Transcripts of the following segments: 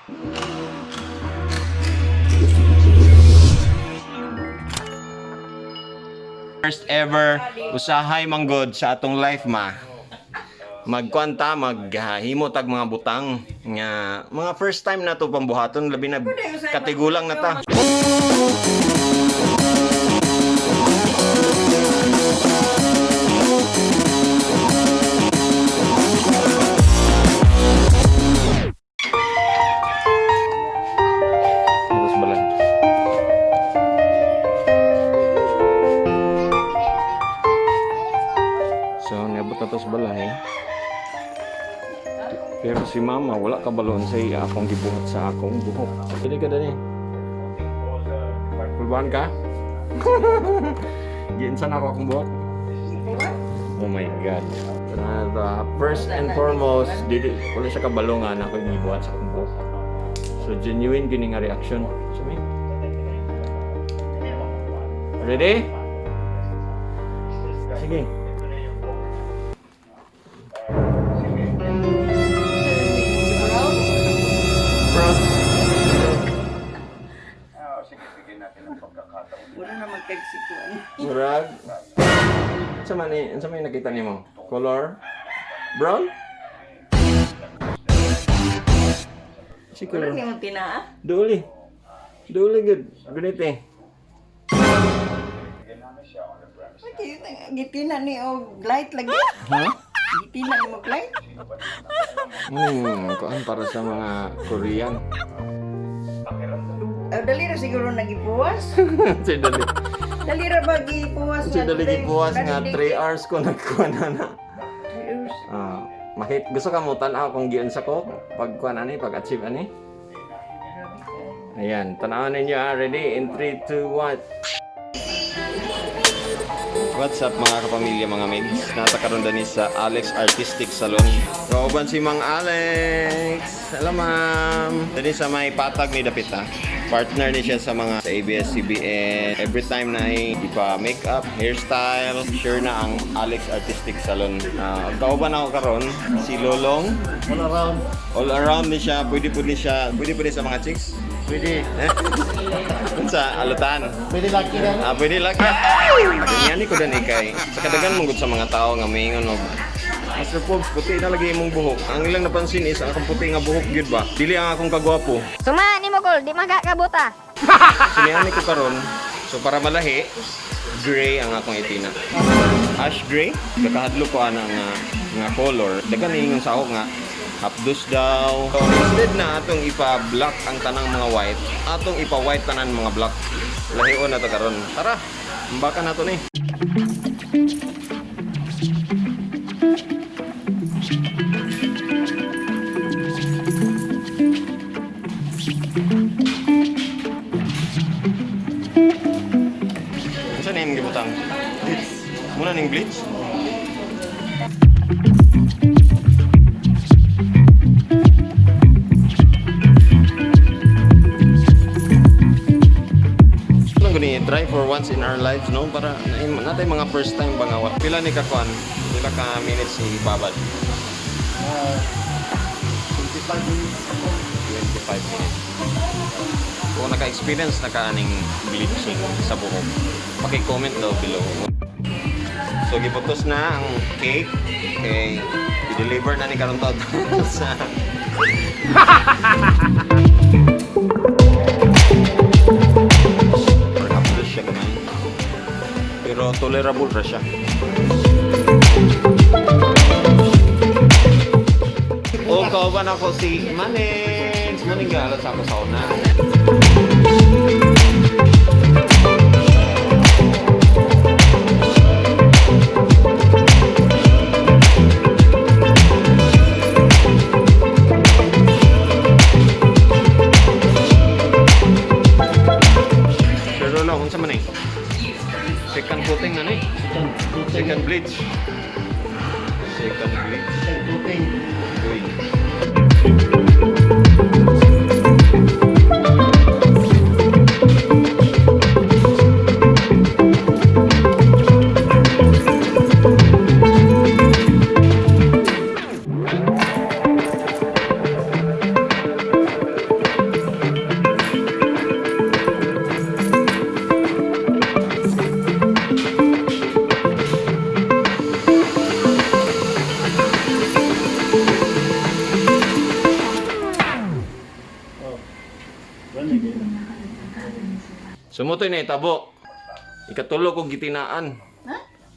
First ever usahay manggod sa atong life, ma. Magkwanta, maghimo tag mga butang nga mga first time na to pambuhaton, labi na katigulang na ta. Tapos balay. So, niabot na to sa balay. Pero si mama, wala ka balon sa iya akong gibuhat sa akong buhok. Pwede ka dani. Pulbahan ka? Giinsan ako akong buhok. Oh my God. First and foremost, dili, wala siya kabalo nga na ako yung gibuhat sa akong buhok. So, genuine gini nga reaction. Sumi. Ready? Sige. Bro. Wala na magkagsikuan. Murag. Sa man ni, sa man nakita nimo? Color? Brown? Si Wala color. ni mo tinaa. Duli. Duli good. Ganito eh. Okay, gitina ni og light lagi. Ha? Gitina ni mo og light. Kuan para sa mga Korean. Oh, dali ra siguro nagipuwas. Si dali. Dali ra ba gipuwas? Si dali gipuwas nga 3 hours ko nagkuan na na. Ah, makit gusto ka mo tan-aw kung giunsa ko pag kuan ani, pag achieve ani. Ayan, tanawan ninyo ah. Ready? In 3, 2, 1. What's up, mga kapamilya, mga migs? Nasa karon dani sa Alex Artistic Salon. Kauban si Mang Alex. Hello, ma'am. Dani sa may patag ni Dapita. Partner ni siya sa mga sa ABS-CBN. Every time na ipa makeup, hairstyle, sure na ang Alex Artistic Salon. Kauban ako karon si Lolong. All around. All around ni siya. Pwede po ni siya. Pwede po ni sa mga chicks. Pwede. Eh? Sa alutan. Pwede laki na. Ah, pwede lang. Ganyan ko dan ikay. Sa kadagan mong gud sa mga tao nga maingon og Master Pops, puti na lagi imong buhok. Ang ilang napansin is ang akong puti nga buhok gyud ba. Dili ang akong kagwapo. Suma ni mo kol, di magkakabuta. Siniani ko karon. So para malahi, gray ang akong itina. Ash gray. Kakahadlo ko ana nga nga color. Dagan ingon sa ako nga hapdos daw. So, instead na atong ipa-black ang tanang mga white, atong ipa-white tanan mga black. Lahion na to karon. Tara, mbaka na to ni. Unsa na imong gibutang? Bleach. Muna ning bleach? Ano gani try for once in our lives, no, para natay mga first time ba nga pila ni ka kuan, pila ka minutes ni babad? 25 minutes. 25 minutes. Kung naka-experience na ka aning bleaching sa buhok, paki-comment daw below. So giputos na ang cake kay i-deliver na ni karon to sa Perhaps siya gamay. Pero tolerable ra siya. O kauban ako si Manens. Maning galat sa ako sa una. Sir Lolo, unsa man eh? Second coating na ni. Second bleach. Second bleach. Second coating. Uy. Sumutoy na itabo. Ikatulo kong gitinaan.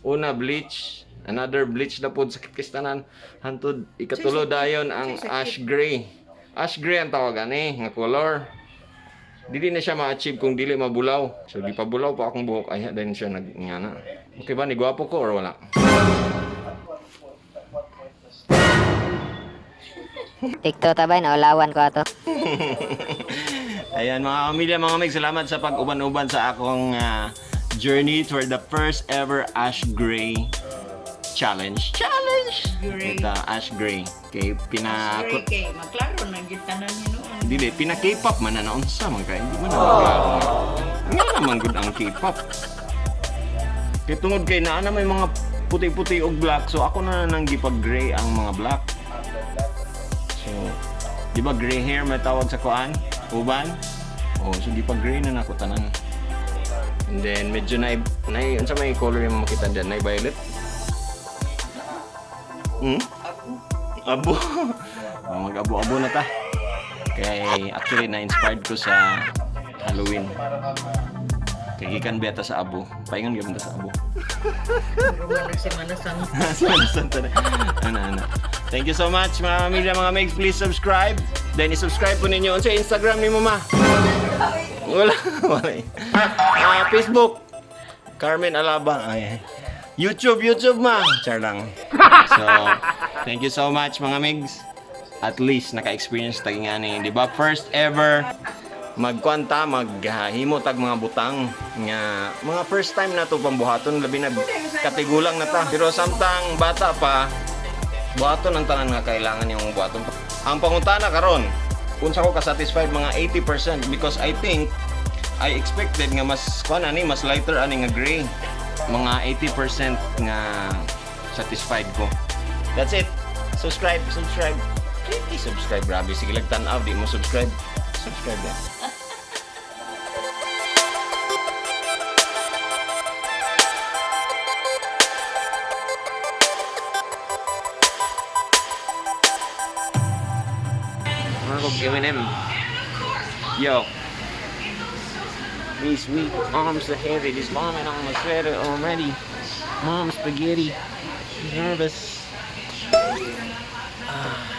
Una, bleach. Another bleach na pod sakit kistanan. Hantod ikatulo dayon ang ash gray. Ash gray ang tawag ani nga color. Dili na siya ma-achieve kung dili mabulaw. So gipabulaw pa akong buhok ay dahil siya nag ngana. Okay ba ni gwapo ko or wala? TikTok ta bay, naulawan ko ato. Ayan mga kamilya, mga mig, salamat sa pag-uban-uban sa akong journey toward the first ever ash gray challenge. Challenge! Gray. Ito, ash gray. Okay, pina... Gray kay maklaro na gyud tanan ni noon. Dili, pina K-pop man na naunsa man kay hindi man na maklaro. Nga naman gud ang K-pop. Kay tungod kay naa na may mga puti-puti og black, so ako na nang gipag-gray ang mga black. So, di ba gray hair may tawag sa kuan? Uban? Oh, so gipag-gray na nako tanan. And then medyo na na unsa may color yung makita diyan? Na violet? Abo. Oh, mag-abo-abo na ta. Kay actually na-inspired ko sa Halloween. Kay gikan beta sa abo. Paingon gyud ta sa abo. Pero si Manasang. Semana Santa na. Ano, ano. Thank you so much mga pamilya, mga megs. Please subscribe. Then i-subscribe po ninyo. Unsa Instagram ni Mama? Wala. Wala. Ah, Facebook. Carmen Alaba. Ay. YouTube, YouTube ma. Char lang. So, thank you so much mga migs. At least naka-experience tagi nga ni, di ba? First ever magkwanta, maghimo tag mga butang nga mga first time na to pambuhaton labi na katigulang na ta. Pero samtang bata pa, buhaton ang tanan nga kailangan yung buhaton. Ang pangutana karon, unsa ko ka-satisfied mga 80% because I think I expected nga mas kuan ani mas lighter ani nga gray. Mga 80% nga satisfied ko. That's it. Subscribe, subscribe. Please subscribe, grabe. Sige lang tan-aw, di mo subscribe. Subscribe yan. Mga kog M&M. Yo. These weak arms are heavy. This vomit on my sweater already. Mom spaghetti. Nervous. Ah.